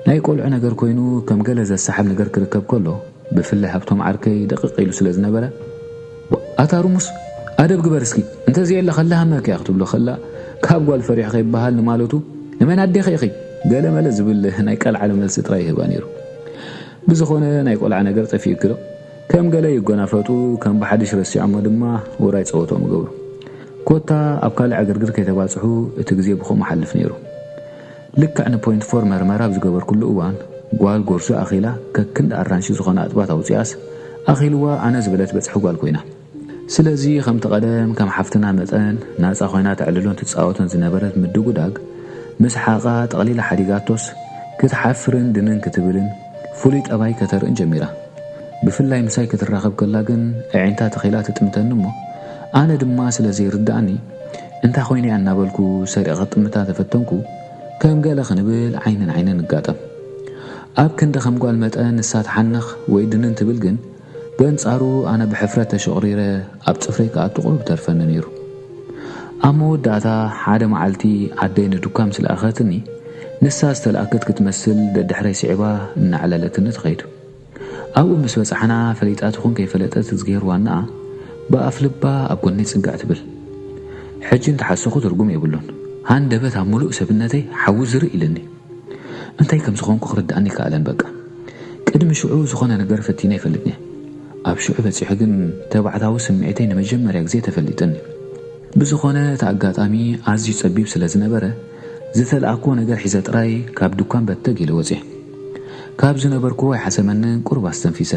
ናይ ቆልዑ ነገር ኮይኑ ከም ገለ ዘሰሓብ ነገር ክርከብ ከሎ፣ ብፍላይ ሃብቶም ዓርከይ ደቕቕ ኢሉ ስለ ዝነበረ፣ "ኣታ ርሙስ፣ ኣደብ ግበር እስኪ፣ እንተዘየለ ከላሃመካ እያ" ክትብሎ ከላ፣ ካብ ጓል ፈሪሕካ ይበሃል ንማለቱ፣ "ንመን ኣዴኺ ኢኺ?" ገለ መለ ዝብል ናይ ቀልዓለ መልሲ ጥራይ ይህባ ነይሩ። ብዝኾነ ናይ ቆልዓ ነገር ጠፊኡኪ ዶ? ከም ገለ ይጎናፈጡ፣ ከም ብሓድሽ ረሲዖሞ ድማ ውራይ ጸወቶም ይገብሩ። ኮታ ኣብ ካልእ ዕግርግር ከይተባጽሑ እቲ ግዜ ብኸምኡ ሓልፍ ነይሩ። ልክዕ ንፖይንት ፎር መርመራ ኣብ ዝገበርኩሉ እዋን፣ ጓል ጎርዞ ኣኺላ ከክንዲ ኣራንሺ ዝኾነ ኣጥባት ኣውጺኣስ፣ ኣኺልዋ ኣነ ዝበለት በጽሒ ጓል ኮይና። ስለዚ ከምቲ ቀደም ከም ሓፍትና መጠን ናጻ ኮይና ተዕልሎን ትጻወቶን ዝነበረት ምድጉዳግ፣ ምስ ሓቓ ጠቕሊላ ሓዲጋቶስ፣ ክትሓፍርን ድንን ክትብልን ፍሉይ ጠባይ ከተርእን ጀሚራ። ብፍላይ ምሳይ ክትራኸብ ከላ ግን ኣዒንታ ተኺላ ትጥምተኒ እሞ፣ ኣነ ድማ ስለ ዘይርድኣኒ፣ "እንታይ ኮይና እያ?" እናበልኩ ሰሪቐ ክጥምታ ተፈተንኩ፣ ከም ገለ ክንብል ዓይኒ ንዓይኒ ንጋጠም። ኣብ ክንዲ ከም ጓል መጠን ንሳ ትሓንኽ ወይ ድንን ትብል ግን፣ በንጻሩ ኣነ ብሕፍረት ተሸቑሪረ ኣብ ጽፍረይ ክኣቱ ቁሩብ ተርፈኒ ነይሩ። ኣብ መወዳእታ ሓደ መዓልቲ ኣደይ ንዱኳ ምስ ለኣኸትኒ፣ ንሳ ዝተላእከት ክትመስል ደድሕረይ ስዒባ እናዕለለትኒ ትኸይድ። ኣብኡ ምስ በጻሕና፣ ፈሊጣ ትኹን ከይፈለጠት እዝግሄር ዋናኣ ብኣፍ ልባ ኣብ ጎነይ ጽግዕ ትብል። ሕጂ እንተሓሰኹ ትርጉም የብሉን። ሃንደበት ኣብ ምሉእ ሰብነተይ ሓዊ ዝርእ ኢልኒ። እንታይ ከም ዝኾንኩ ክርድኣኒ ኣይከኣለን በቃ። ቅድሚ ሽዑ ዝኾነ ነገር ፈቲነ ኣይፈልጥን እየ። ኣብ ሽዑ በጺሑ ግን ተባዕታዊ ስምዒተይ ንመጀመርያ ግዜ ተፈሊጥኒ። ብዝኾነ እቲ ኣጋጣሚ ኣዝዩ ጸቢብ ስለ ዝነበረ፣ ዝተልኣክዎ ነገር ሒዘ ጥራይ ካብ ድኳን በተግ ኢለ ወጺኤ። ካብ ዝነበርክዎ ኣይሓሰመንን ቁሩብ ኣስተንፊሰ።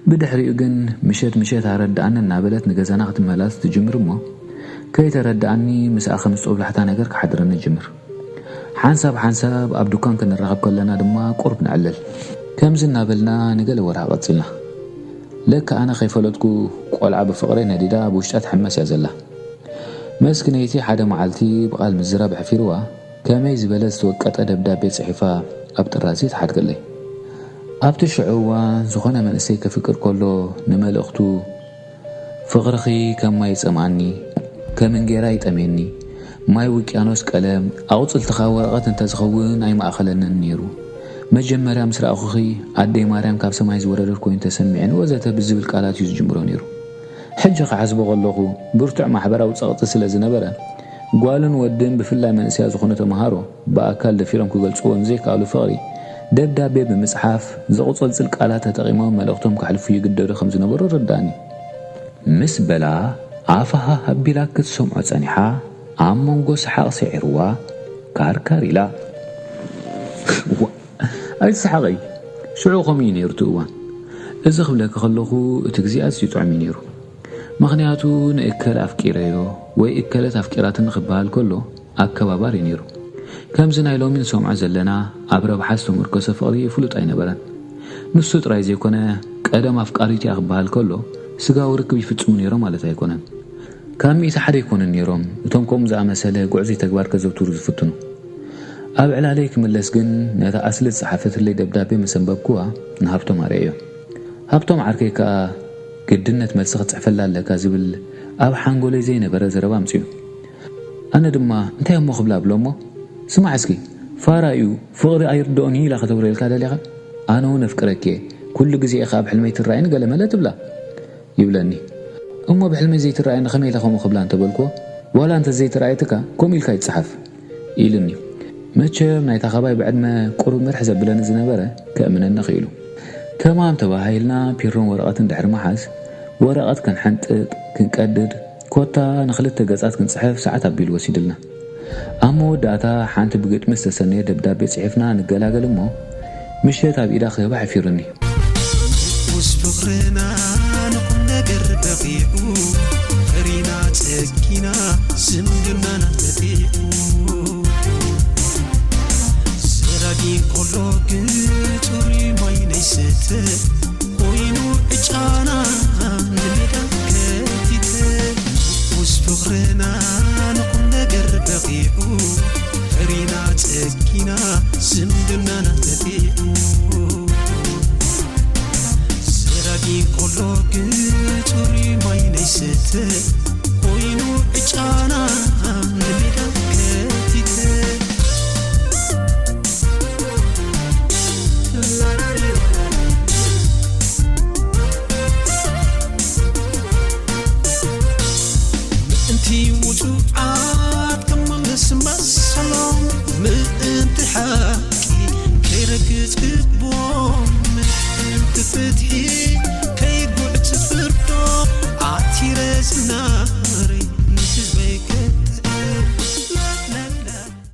ብድሕሪኡ ግን ምሸት ምሸት ኣረድኣኒ እናበለት ንገዛና ክትመላለስ ትጅምር እሞ፣ ከይተረድኣኒ ምስኣ ከም ዝጦብላሕታ ነገር ክሓድረኒ ይጅምር። ሓንሳብ ሓንሳብ ኣብ ድኳን ክንራኸብ ከለና ድማ ቁሩብ ንዕልል። ከምዚ እናበልና ንገለ ወርሒ ቀጺልና። ለካ ኣነ ከይፈለጥኩ ቆልዓ ብፍቕረይ ነዲዳ ኣብ ውሽጣ ትሕመስ እያ ዘላ። መስኪነይቲ ሓደ መዓልቲ ብቓል ምዝራብ ኣሕፊርዋ፣ ከመይ ዝበለ ዝተወቀጠ ደብዳቤ ጽሒፋ ኣብ ጥራዚ ትሓድገለይ። ኣብቲ ሽዑ እዋን ዝኾነ መንእሰይ ከፍቅር ከሎ ንመልእኽቱ፣ "ፍቕርኺ ከም ማይ ይጸምኣኒ፣ ከም እንጌራ ይጠምየኒ፣ ማይ ውቅያኖስ ቀለም፣ ኣቑጽልትኻ ወረቐት እንተዝኸውን ኣይመኣኸለንን ነይሩ። መጀመርያ ምስ ረኣኹኺ ኣደይ ማርያም ካብ ሰማይ ዝወረደት ኮይኑ ተሰሚዐኒ" ወዘተ ብዝብል ቃላት እዩ ዝጅምሮ ነይሩ። ሕጂ ክሓስቦ ከለኹ፣ ብርቱዕ ማሕበራዊ ጸቕጢ ስለ ዝነበረ፣ ጓልን ወድን ብፍላይ መንእሰያት ዝኾኑ ተመሃሮ ብኣካል ደፊሮም ክገልጽዎ ንዘይከኣሉ ፍቕሪ፣ ደብዳቤ ብምጽሓፍ ዘቑጸልጽል ቃላት ተጠቒሞም መልእኽቶም ከሕልፉ ይግደዱ ከም ዝነበሩ ይርድኣኒ። ምስ በላ ኣፋ ሃህ ኣቢላ ክትሰምዖ ጸኒሓ፣ ኣብ መንጎ ሰሓቕ ስዒርዋ ካርካር ኢላ። ዋ፣ ኣይትስሓቐይ፣ ሽዑ ከምኡ እዩ ነይሩ እቲ እዋን። እዚ ክብለኪ ከለኹ እቲ ግዜ ኣዝዩ ጥዑም እዩ ነይሩ። ምኽንያቱ ንእከለ ኣፍቂረዮ ወይ እከለት ኣፍቂራትኒ ክበሃል ከሎ ኣከባባር እዩ ነይሩ። ከምዚ ናይ ሎሚ ንሰምዖ ዘለና ኣብ ረብሓ ዝተመርኮሰ ፍቕሪ ፍሉጥ ኣይነበረን። ንሱ ጥራይ ዘይኮነ ቀደም ኣፍቃሪቱ እያ ክበሃል ከሎ ስጋዊ ርክብ ይፍጽሙ ነይሮም ማለት ኣይኮነን። ካብ ሚእቲ ሓደ ኣይኮኑን ነይሮም እቶም ከምኡ ዝኣመሰለ ግዕዙይ ተግባር ከዘውትሩ ዝፍትኑ። ኣብ ዕላለይ ክምለስ ግን ነታ ኣስሊ ዝጸሓፈትለይ ደብዳቤ ምስ ኣንበብክዋ ንሃብቶም ኣርእየዮ። ሃብቶም ዓርከይ ከኣ ግድነት መልሲ ክትጽሕፈላ ኣለካ ዝብል ኣብ ሓንጎለይ ዘይነበረ ዘረባ ኣምጺኡ። ኣነ ድማ እንታይ እሞ ክብላ ብሎ እሞ፣ "ስማዕ እስኪ፣ ፋራ እዩ፣ ፍቕሪ ኣይርድኦን እዩ" ኢላ ከተውርየልካ ደሊኻ? ኣነ እውን ኣፍቅረኪ እየ፣ ኩሉ ግዜ ኢኻ ኣብ ሕልመይ ትረኣይን ገለ መለ ትብላ። ይብለኒ። እሞ ብሕልመይ ዘይትረኣየኒ ከመይ ኢለ ከምኡ ክብላ እንተበልክዎ፣ ዋላ እንተ ዘይተረኣየትካ ከምኡ ኢልካ ይጸሓፍ ኢሉኒ። መቸም ናይታ ካባይ ብዕድመ ቁሩብ ምርሕ ዘብለኒ ዝነበረ ከእምነኒ ክኢሉ። ተማም ተባሃሂልና ፒሮን ወረቐትን ድሕሪ ምሓዝ፣ ወረቐት ክንሓንጥጥ፣ ክንቀድድ፣ ኮታ ንኽልተ ገጻት ክንጽሕፍ ሰዓት ኣቢሉ ወሲድልና። ኣብ መወዳእታ ሓንቲ ብግጥሚ ዝተሰነየ ደብዳቤ ጽሒፍና ንገላገል እሞ፣ ምሸት ኣብ ኢዳ ክህባ ሓፊሩኒ። ንኡስ ፍቕርና ንኹን ነገር በቒዑ፣ ፈሪና ጸጊና ዝምድናና ተጢዑ። ሰራጊ እንኮሎ ግን ጽሩይ ማይ ነይስተ፣ ኮይኑ ዕጫና ንሜዳ ከቲተ። ንኡስ ፍቕርና ንኹን ነገር በቒዑ፣ ፈሪና ጸጊና ዝምድናና ተጢዑ። ሰራጊ ቆሎ ግን ጽሩይ ማይ ነይሰተ ኮይኑ ዕጫ